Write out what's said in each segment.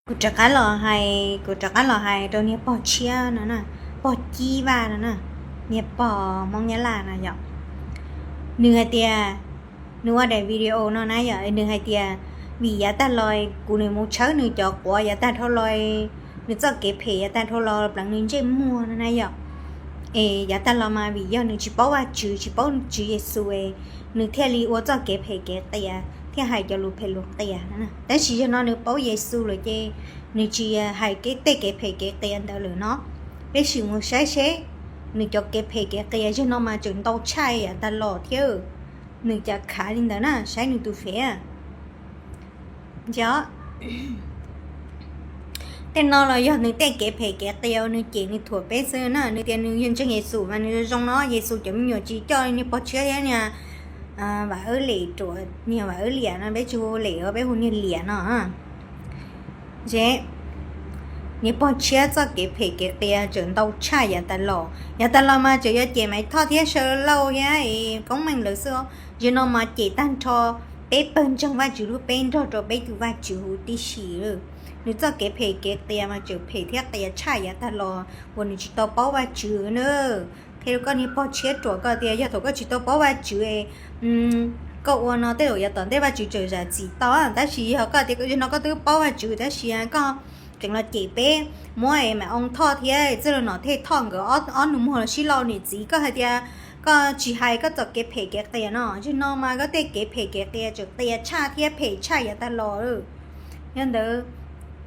Kuv rov qab los hais, kuv rov qab los hais rau niag pog tshiab no na, pog Cib Vaj no na, niag pog Hmoob Nyab Laj no yom. Nws hais tias, nws ua daim video no na yom, nws hais tias vim yav tag los kuv nws mus tshawb nws cov quav yav tag dhau los, nws txoj kev phem yav tag dhau los pleev nws ntsej muag no na yom. Es yav tag los mas vim yog nws tsis paub Vajtswv, tsis paub Tswv Yexus es nws thiaj li ua txoj kev phem kev qias thiab hais cov lus phem lus qias no. Tab sis yog no nws paub Yexus lawm ces nws tsis hais tej kev phem kev qias ntawd lawm no. Peb sim mus saib seb nws cov kev phem kev qias yog no mas tseem ntau tshaj yav tag los thiab. Nws cas khav li ntawd na, saib nws tus fev. Tej no los yog nws tej kev phem kev qias uas nws cem nws thuam peb xwb na. Nws tias nws yog ntseeg Yexus mas nws zoo no, Yexus cov me nyuam tsis coj niag pog tshiab thiab niag Vam Wb Lem ruam, niag Vam Wb Liam no, peb tsis hu Lem, peb hu niag Liam no. Ces niag pog tshiab txoj kev phem kev qias tseem ntau tshaj yav tas los. Yav tas los mas tseem yog cem Maiv Thoj thiab Saw Lauj thiab es Koob Meej lawv xwb. Zaum no mas cem tag nrho peb pawg ntseeg Vajtswv lub peb nrog rau peb tus Vajtswv huv tib si. Nws txoj kev phem kev qias mas tseem phem thiab qias tshaj yav tas los uas nws tsis tau paub Vajtswv na. Qhia rau koj niag pog tshiab ruam, koj tias yog thaum koj tsis tau paub Vajtswv, koj ua no tej zaum yav tom ntej Vajtswv tseem zam txim tau, tab sis yog koj tias zaum no koj twb paub Vajtswv tab sis koj tseem los cem peb, muab es Maiv Thoj thiab Txwj Laug Nom Thej Thoj nkawd ob nus muag los sib lo niam txiv, koj hais tias koj tsis hais koj txoj kev phem kev qias no, zaum no mas koj tej kev phem kev qias tseem qias tshaj thiab phem tshaj yav tas los. Yog ntawd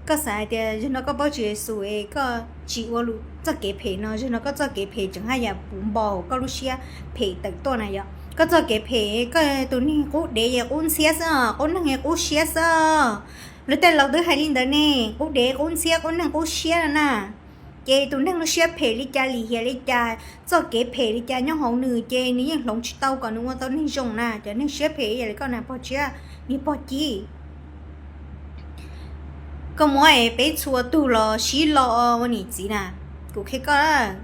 koj xav hais tias zaum no koj paub Tswv Yexus es koj tsis ua txoj kev phem no, zaum no koj txoj kev phem tseem haj yam puv npo koj lub siab phem tawm tuaj na yom. Koj txoj kev phem, koj tus neeg qub dev es qub ntxhiab xwb, qub neeg es qub siab xwb. Luag tej laus twb hais li ntawd ne, qub dev qub ntxhiab qub neeg qub siab na. Ces tus neeg lub siab phem li cas, lim hiam li cas, txoj kev phem li cas nyob hauv nws ces nws yeej hloov tsis tau kom nws ua tau neeg zoo na. Cov neeg siab phem ib yam li koj na pog tshiab, niag pog Cib. Koj muab es peb txhua tus los sib lo ua niam txiv na. Kuv qhia koj,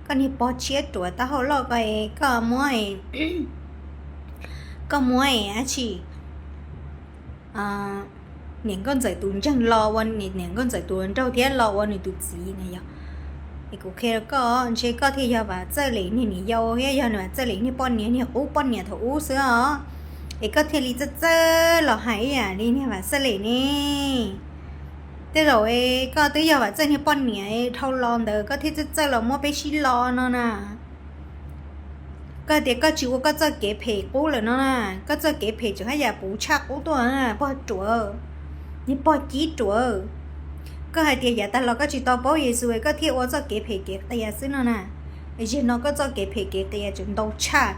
koj niag pog tshiab ruam taub hau loj ko, koj muab, koj muab es dab tsi, niam nkauj ntxawm tus ntseeg los ua, niam nkauj ntxawm tus hluas nraug thiab los ua nws tus txiv na yom. Es kuv qhia rau koj, ntshe koj thiaj yog Vam Txawj Lem niag niam yau thiab yog Vam Txawj Lem niag poj niam, niag qub poj niam thaum ub xwb os. Es koj thiaj li txawj txawj los hais ib yam li niag Vam Txawj Lem ne. Tej zaum koj twb yog Vam Txawj niag poj niam dhau los ntawd koj thiaj txawj txawj los muab peb sib lo no na. Koj tias koj tsis ua koj txoj kev phem qub lawm no na, koj txoj kev phem tseem haj yam puv tshaj qub tuaj na pog ruam, niag pog Cib ruam. Koj hais tias yav tag los koj tsis tau paub Yexus koj thiaj ua txoj kev phem kev qias xwb no na. Zaum no koj txoj kev phem kev qias tseem ntau tshaj.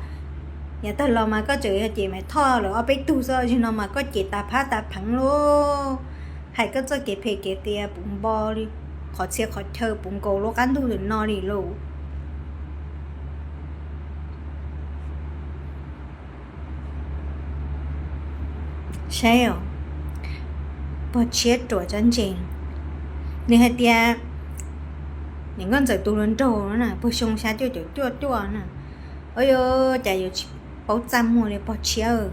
Yav tag los mas koj tseem yog cem Maiv Thoj lawm ob peb tug xwb, zaum no mas koj cem tas phab tas pheev lauj. Hais koj txoj kev phem kev qias puv npo li qhov txhia qhov chaw puv nkaus lub qab ntuj ntawm no li lauj. Saib os, pog tshiab ruam tsob ntse. Nws hais tias niam nkauj ntxawm tus hluas nraug na, puag xyoo xya cuaj caum cuaj cuaj na. Ua cas yuav tsis paub txaj muag li pog tshiab.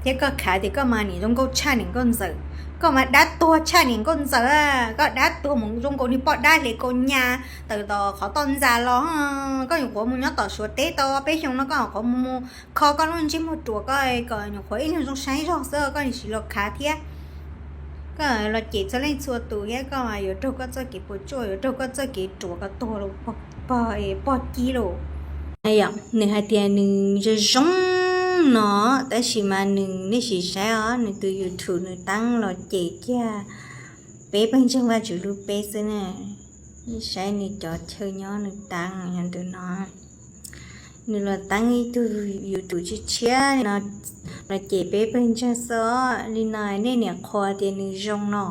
Thiab koj khav tias koj mas niam zoo nkauj tshaj niam nkauj ntxawm, koj mas dab tuag tshaj niam nkauj ntxawm, koj dab tuag mus zoo nkaus niag poj dab hle kaus nyas tawm tom qhov toj ntxa los. Koj nyuam qhuav mus nyob tom Suav teb tau peb xyoo no koj nyuam qhuav mus kho koj lub ntsej muag ruam koj kom nyuam qhuav ib leeg zoo saib zog xwb koj nim sim los khav thiab. Koj los cem txhua leej txhua tus thiab koj yuav raug koj txoj kev puas tsuaj, yuav raug koj txoj kev ruam koj tuag los pog Cib lauj. Nws hais tias nws zoo zoo no, tab sis mas nws, nej sim saib os, nws tus YouTube nws teeb los cem kiag peb pawg ntseeg Vajtswv lub peb xwb na. Saib nws cov chaw nyob nws teeb yog ntawm no. Nws los teeb ib tug YouTube tshiab tshiab no los cem peb pawg ntseeg xwb os. Li no nej niam qhuas tias nws zoo no,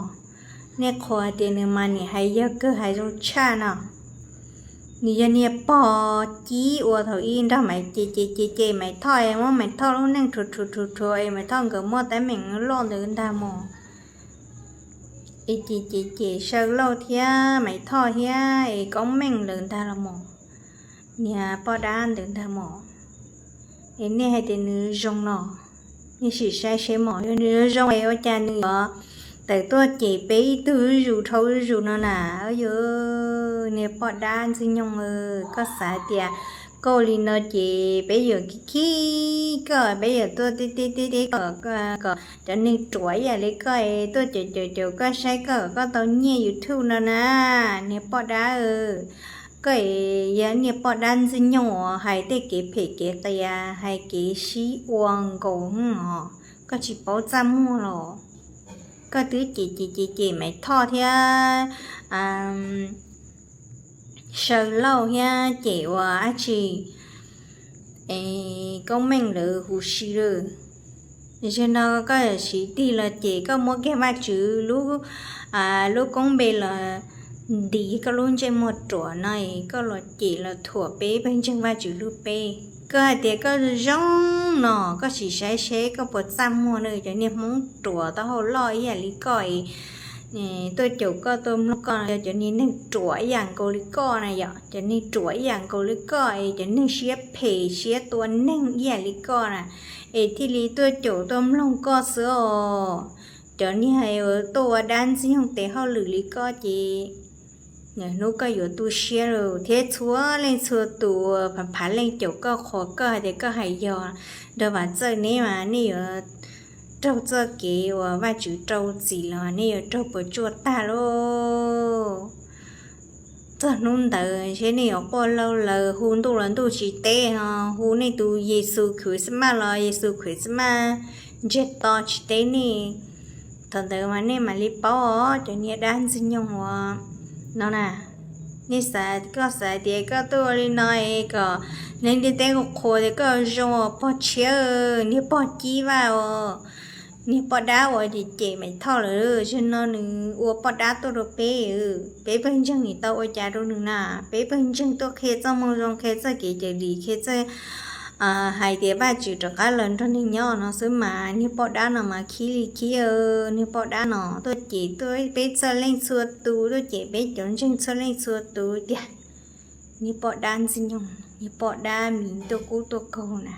nej qhuas tias nws mas niam hais yog kawg hais zoo tshaj no. Nws yog niag pog Cib uas thaum ub nrog Maiv Thoj, ces ces ces ces Maiv Thoj es muab Maiv Thoj lub neej rhuav rhuav rhuav rhuav es Maiv Thoj nkawd muaj teeb meem loj ntawd ntag mos. Es ces ces ces Saw Lauj thiab Maiv Thoj thiab es Koob Meej lawv ntag los mos. Niag poj dab ntawd ntag mos. Es nej hais tias nws zoo no, nej sim saib seb mos, yog nws zoo es ua cas nws yuav tawm tuaj cem peb ib tug zuj zus dhau zuj zus no na. Yuav, niag poj dab Ntxwg Nyoog, koj xav tias koj li no ces peb yuav khib khib koj, peb yuav tuaj teb teb teb teb koj kom cov neeg ruam ib yam li koj es tuaj caum caum caum koj saib koj kom koj tau nyiaj YouTube no na. Niag poj dab, koj es yog niag poj dab Ntxwg Nyoog uas hais tej kev phem kev qias, hais kev sib ua nkaus os, koj tsis paub txaj muag los? Koj twb cem cem cem cem Maiv Thoj thiab Saw Lauj thiab cem ua dab tsi es Koob Meej lawv huv si lawm. Zaum no koj siv tig los cem, koj muab kiag Vajtswv lub, lub koob npe los ntis koj lub ntsej muag ruam no es koj los cem los thuam peb pawg ntseeg Vajtswv lub peb. Koj hais tias koj zoo no, koj sim saib seb koj puas txaj muag na. Cov niag Hmoob ruam taub hau loj ib yam li koj es tuaj caum koj tuaj mloog koj, yog cov niag neeg ruam ib yam nkaus li koj na, yog cov neeg ruam ib yam nkaus li koj es cov neeg siab phem siab tua neeg ib yam li koj na, es thiaj li tuaj caum tuaj mloog koj xwb os. Cov niag tuaj ua dab Ntxwg Nyoog tes hauj lwm li koj ces hnub koj yuav tu siab lawm thiab. Txhua leej txhua tus phav phav leej caum koj qhuas koj hais tias koj hais yog nrog Vam Txawj neb mas nej yuav raug txoj kev uas Vajtswv rau txim los nej yuav raug puas tsuaj tag lauj. Txog hnub ntawd seb nej yuav quaj lauj laws hu ntuj los ntuj tsis teb, hu nej tus Yexus Christmas los Yexus Christmas ntsiag to tsis teb nej. Thaum ntawd mas nej mam li paub os, cov niag dab Ntxwg Nyoog uas no na. Nej xav, koj xav tias koj tuaj ua li no es kom neeg ntiaj teb qhuas tias koj zoo os pog tshiab, niag pog Cib Vaj os, niag poj dab uas cem cem Maiv Thoj lawm. Zaum no nws ua poj dab tuaj rau peb, peb pawg ntseeg nim tau ua cas rau nws na. Peb pawg ntseeg tuaj qhia txoj moo zoo, qhia txoj kev cawm dim, qhia txoj hais tias Vajtswv rov qab los nrog neeg nyob no xwb mas niag poj dab no mas khib li khib. Niag poj dab no tuaj cem tuaj peb txhua leej txhua tus, tuaj cem peb cov ntseeg txhua leej txhua tus tiag. Niag poj dab Ntxwg Nyoog, niag poj dab mis tuaj kub tuaj kaug na.